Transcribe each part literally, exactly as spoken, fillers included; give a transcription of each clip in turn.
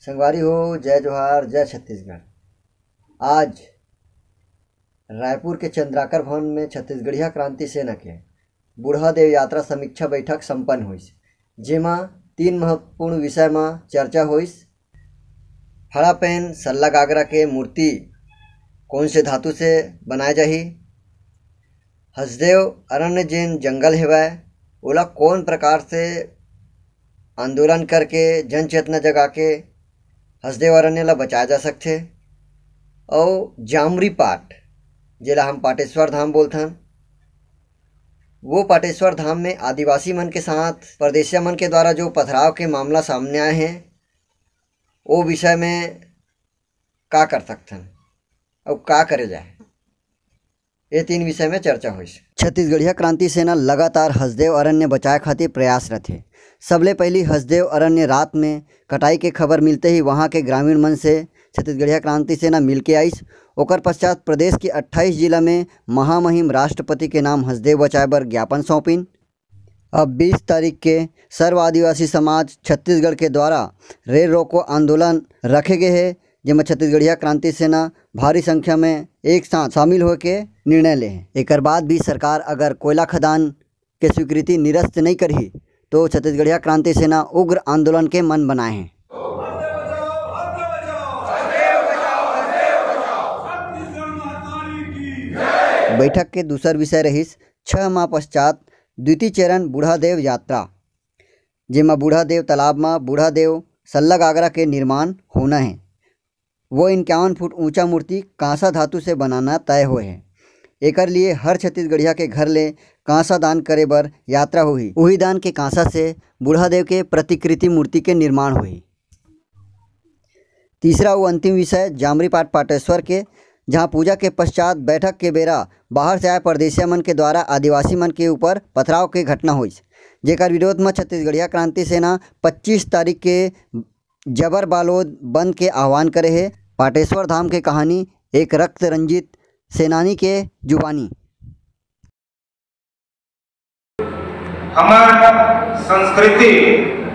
संगवारी हो, जय जोहार, जय छत्तीसगढ़। आज रायपुर के चंद्राकर भवन में छत्तीसगढ़िया क्रांति सेना के बूढ़ा देव यात्रा समीक्षा बैठक संपन्न होइस, जेमा तीन महत्वपूर्ण विषय म चर्चा होइस। हड़प्पन सल्ला गागरा के मूर्ति कौन से धातु से बनाए जाही? हसदेव अरण्य जेन जंगल हेवय, ओला कौन प्रकार से आंदोलन करके, जन चेतना जगा के हसदेव अरण्य ला बचाया जा सकथे? अउ जामरी पाट, जेला हम पाटेश्वर धाम बोलथन, वो पाटेश्वर धाम में आदिवासी मन के साथ परदेसिया मन के द्वारा जो पथराव के मामला सामने आए हैं, वो विषय में का कर सकथन अउ का करे जाए, ये तीन विषय में चर्चा होइस। छत्तीसगढ़िया क्रांति सेना लगातार हसदेव अरण्य बचाए खातिर प्रयासरत हे। सबले पहिली हसदेव अरण्य रात में कटाई के खबर मिलते ही वहां के ग्रामीण मन से छत्तीसगढ़िया क्रांति सेना मिलके आइस। ओकर पश्चात प्रदेश के अट्ठाईस जिला में महामहिम राष्ट्रपति के नाम हसदेव बचाए बर ज्ञापन सौंपिन। अब बीस तारीख के सर्व आदिवासी समाज छत्तीसगढ़ के द्वारा रेल रोको आंदोलन रखे गए हे, जेमा छत्तीसगढ़िया क्रांति सेना भारी संख्या में एक साथ शामिल होके निर्णय ले हे। एकर बाद भी सरकार अगर कोयला खदान के स्वीकृति निरस्त नहीं करही, तो छत्तीसगढ़िया क्रांति सेना उग्र आंदोलन के मन बनाए हे। बैठक के दूसर विषय रहिस छह माह पश्चात द्वितीय चरण बूढ़ा देव यात्रा, जेमा बूढ़ा देव तालाब म बूढ़ा देव सल्ला गागरा के निर्माण होना हे। वो इक्यावन फुट ऊंचा मूर्ति कांसा धातु से बनाना तय होए हे। एकर लिए हर छत्तीसगढ़िया के घर ले कांसा दान करे बर यात्रा होही। उही दान के कांसा से बूढ़ा देव के प्रतिकृति मूर्ति के निर्माण होही। तीसरा अउ अंतिम विषय जामरीपाट पाटेश्वर के, जहां पूजा के पश्चात बैठक के बेरा बाहर से आए परदेसिया मन के द्वारा आदिवासी मन के ऊपर पथराव के घटना होइस, जेकर विरोध म छत्तीसगढ़िया क्रांति सेना पच्चीस तारीख के जबर बालोद बंद के आह्वान करे हे। पाटेश्वर धाम के कहानी एक रक्त रंजित सेनानी के जुबानी। हमर संस्कृति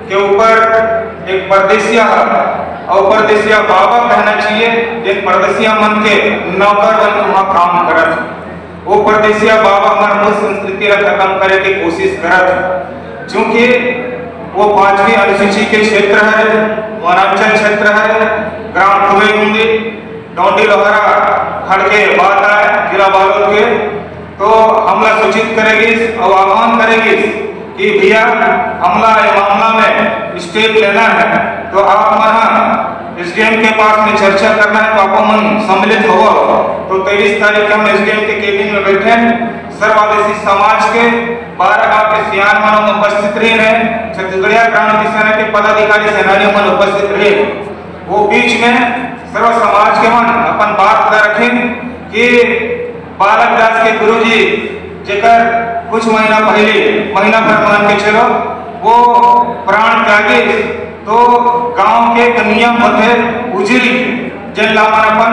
के ऊपर एक परदेसिया ह अउ परदेसिया बाबा कहना चाहिए, जेन परदेसिया मन के नौकर बन के वहाँ काम करत हे। वो परदेसिया बाबा हमर मूल संस्कृति ला खत्म करे के कोशिश करत हे, क्योंकि वो पांचवी अनुसूची के क्षेत्र है, वनांचल क्षेत्र है, ग्राम खुबईगुंडी, डौंडी लोहरा खड़ के बात आए, जिला बालोद के, तो हमला सूचित करे गिस अउ आह्वान करे गिस कि भैया, हमला ये मामला में स्टेप लेना है, तो आप मन ह एसडीएम के पास में चर्चा करना है, तो आप मन सम्मिलित होवो। तो तेईस तारीख के हम एसडीएम के केबिन में बैठे, सर्व आदिवासी समाज के बारह गांव के सियान मन उपस्थित रहे हैं, छत्तीसगढ़िया क्रांति सेना के पदाधिकारी सेनानी मन उपस्थित रहे। वो बीच में सर्व समाज के मन अपन बात ला रखें कि बालक दास के गुरुजी, जेकर कुछ महीना पहले, महीना भर मान के चलो, वो प्राण त्यागिस, तो गांव के एक नियम होथे उजरी, जेन ला हमन अपन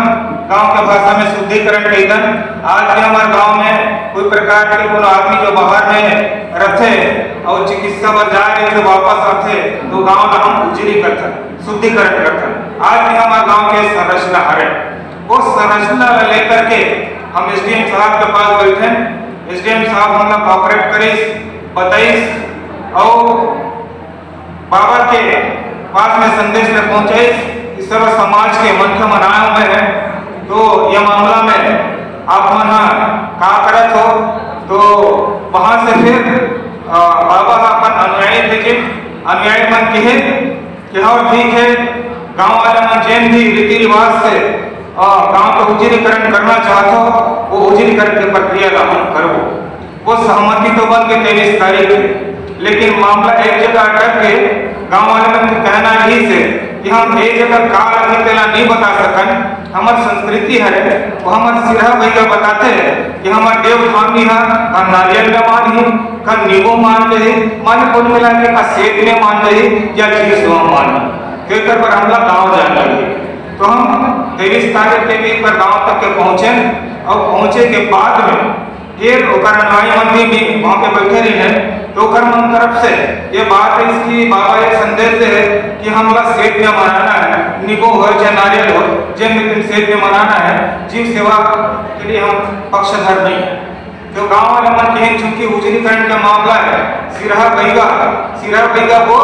गांव के भाषा में शुद्धिकरण कहिथन। आज भी हमारे गांव में कोई प्रकार के कोनो आदमी जो बाहर में रहथे और चिकित्सा बर जाए रहिथे, वापस आथे, तो गांव ला हम उजरी करथन, शुद्धिकरण करथन। आज भी हमारे गांव के संरचना हरे, वो संरचना ला लेकर के हम एसडीएम साहब के पास बैठे। एसडीएम साहब हमला कोऑपरेट करिस, बताइस और बाबा के पास में संदेश में पहुंचाइस कि सर्व समाज के मंच मनाए हुए हैं, तो ये मामला में आप मन ह का करत हो। तो वहां से फिर, अ, बाबा ह अपन अनुयायी भेजिन, अनुयायी मन किहिन कि हाँ, ठीक है, गांव वाले मन जेन भी रीति रिवाज से, अ, गांव के उजिरीकरण करना चाहत हो, वो उजिरीकरण के प्रक्रिया ला हम करबो। वो सहमति तो बन के तेईस तारीख है, लेकिन मामला एक जगह अटक के गांव वाले मन के कहना रहिस हे कि हम एक जगह का लगही तेला नहीं बता सकन। हमर संस्कृति हरे, वो हमर सिरहा भैया बताथे कि हमर देव धामी ह का नारियल ल मानही, का नींबू मान जाही, माने कुल मिला के का सेब में मान जाही या खीर सोआ मान, तो एकर बर हमला गांव जाए लगही। तो हम तेईस तारीख के भी पर गांव तक के पहुंचे और पहुंचे के बाद में फिर ओकर अनुयायी मन भी, भी वहाँ पे बैठे रहिन हे, तो ओकर मन तरफ से ये बात है, इसकी बाबा ये संदेश दे है कि हमला सेब में मनाना है, नींबू हो चाहे नारियल हो, जेन में तुम सेब में मनाना है, जीव सेवा के लिए हम पक्षधर नहीं है। तो गांव वाले मन के चूंकि उजरीकरण का मामला है, सिरहा बैगा, सिरहा बैगा वो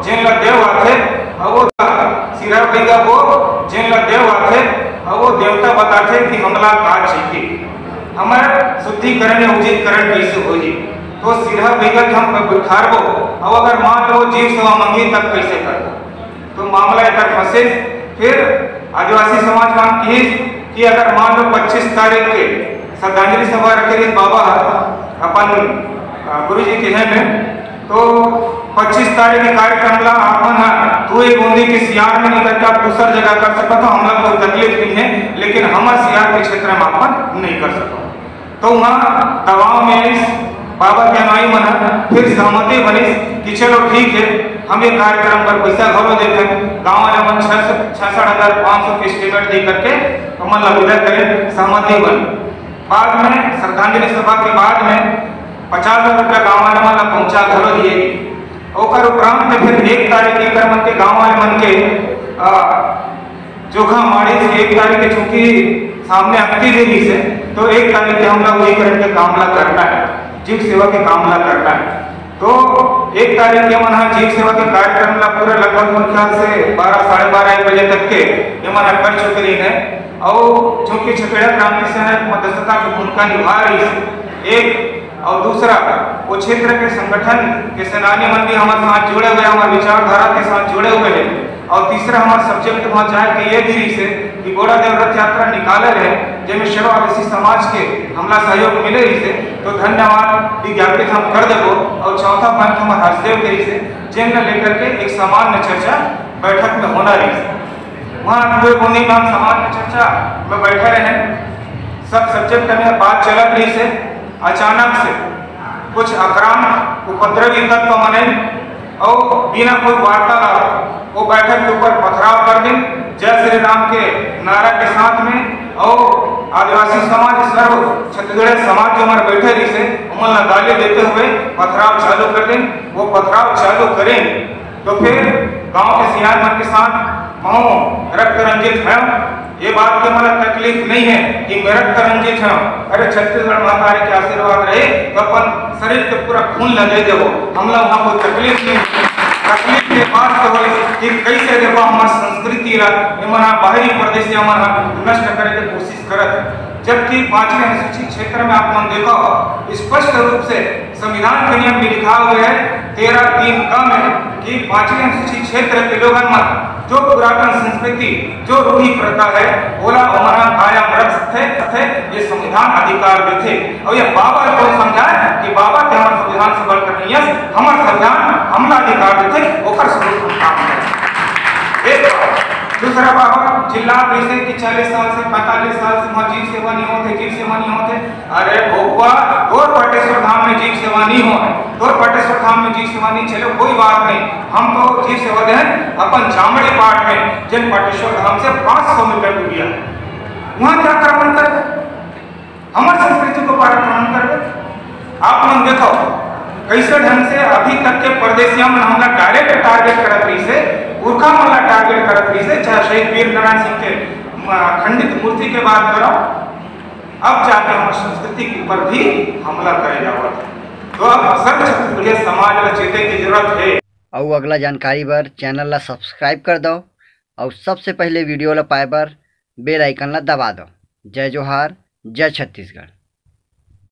जेन ला देव आथे, और वो सिरहा बैगा वो जेन ला देव आथे, और वो देवता बताथे कि हमला का चाहिए, हमर शुद्धिकरण या उजरीकरण कैसे होही। तो सिरहा बैगा के हम बिठारबो, अब अगर मान लो जीव सेवा मंगी तब कैसे करबो? तो मामला एकर फंसे। फिर आदिवासी समाज मन किहिस कि अगर मान लो पच्चीस तारीख के श्रद्धांजलि सभा रखे रहिस बाबा ह अपन, अ, गुरु जी के है में, तो पच्चीस तारीख के कार्यक्रम ला आप मन ह तुए गोंदी के सियार में नहीं करके आप दूसर जगह कर सकत हो, हमला कोई तकलीफ नहीं है, लेकिन हमर सियार के क्षेत्र में आप मन नहीं कर सकत। तो वहाँ दबाव में आइस, बाबा के अनुयायी मन ह फिर सहमति बनिस कि चलो ठीक है, हम ये कार्यक्रम पर पैसा घलो देथन। गाँव वाले मन छह सौ, छियासठ हजार पाँच सौ के estimate दे करके हमन ला विदा करे, सहमति बन। बाद में श्रद्धांजलि सभा के बाद में पचास हजार रुपया गाँव वाले मन ला पहुँचा घलो दिए गे। ओकर उपरांत में फिर एक तारीख के कर मन के गाँव वाले मन के, आ, जोखा माड़े से एक तारीख के चूंकि सामने अक्ति दे रहिस हे, तो एक तारीख के हमला वही करके काम ला करना है, जीव सेवा के काम ला करना है। तो एक तारीख के मन ह जीव सेवा के कार्यक्रम ला पूरा लगभग मोर ख्याल से बारह, साढ़े बारह, एक बजे तक के ये मन ह कर चुके रहिन हे। और चूंकि छपेड़ा क्रांति सेना एक मध्यस्थता की भूमिका निभा रहिस हे, एक और दूसरा, वो क्षेत्र के संगठन के सेनानी मन भी हमारे साथ जुड़े हुए, हमारे विचारधारा के साथ जुड़े हुए हैं। और तीसरा, हमारे subject वहाँ जाए के ये भी रहिस हे कि बोड़ा देव रथ यात्रा निकाले रहे, जेमे शेरो आदिवासी समाज के हमला सहयोग मिले रहिस हे, तो धन्यवाद विज्ञापित हम कर देबो। और चौथा point हमारे हसदेव के रहिस हे, जेन ला लेकर के एक सामान्य चर्चा बैठक में होना रहिस हे। वहाँ पूरे गोंदी में हम सामान्य चर्चा में बैठे रहे, सब subject में बात चलत रहिस हे। अचानक से कुछ अक्रांत उपद्रवी तत्व मन आइन और बिना कोई वार्तालाप वो बैठक के ऊपर पथराव कर दिन, जय श्री राम के नारा के साथ में। और आदिवासी समाज, सर्व छत्तीसगढ़ समाज जो हमारे बैठे रहिस हे, उमन ला गाली देते हुए पथराव चालू कर दिन। वो पथराव चालू करें तो फिर गांव के सियान मन के साथ महूं रक्त रंजित हंव। ये बात के मोला तकलीफ नहीं है कि मैं रक्त रंजित हंव। अरे, छत्तीसगढ़ महतारी के आशीर्वाद रहे तो अपन शरीर के पूरा खून ला दे देबो, हमला वहाँ कोई तकलीफ नहीं है। तकलीफ ये बात तो होई कि कैसे देखो हमार संस्कृति ला ये मन ह बाहरी परदेसिया मन ह नष्ट करे के कोशिश करत है। जबकि पांचवें अनुसूचित क्षेत्र में आप मन देखो, स्पष्ट रूप से संविधान के नियम में लिखा हुआ है, तेरह तीन क में, कि पांचवें अनुसूचित क्षेत्र के लोगन मन जो पुरातन संस्कृति, जो रूढ़ी प्रथा है, ओला ओमन कायम रख सकथे, सकथे, ये संविधान अधिकार देथे। और ये बाबा को समझाए कि बाबा के हमर संविधान से बढ़कर नहीं है, हमर संविधान हमला अधिकार देथे, ओकर स्वरूप हम काम करें। एक बात। दूसरा बाबा, चिल्लात रहिसे कि चालीस साल से, पैंतालीस साल से वहाँ जीव सेवा नहीं होते, जीव सेवा नहीं होते। अरे बबुआ, तोर पाटेश्वर धाम में जीव सेवा नहीं हो, तोर पाटेश्वर धाम में जीव सेवा नहीं चले, कोई बात नहीं। हम तो जीव सेवा देहन अपन जामड़ी पाट में, जेन पाटेश्वर धाम से पाँच सौ मीटर दूरिया है, वहाँ जाकर अपन कर हमर संस्कृति को पार ग्रहण करबे। आप मन देखो, कैसे ढंग से अभी तक के परदेसिया मन हमला direct target करत रहिसे, पुरखा मन ला target करत रहिसे, चाहे शहीद वीर नारायण सिंह के, म, खंडित मूर्ति के बात करो, अब जाके हमर संस्कृति के ऊपर भी हमला करे जावत है। तो अब सर्व छत्तीसगढ़िया समाज ला चेते की जरूरत है। अउ अगला जानकारी बर channel ला subscribe कर दो, अउ सबसे पहले video ला पाए बर bell icon ला दबा दो। जय जोहार, जय छत्तीसगढ़।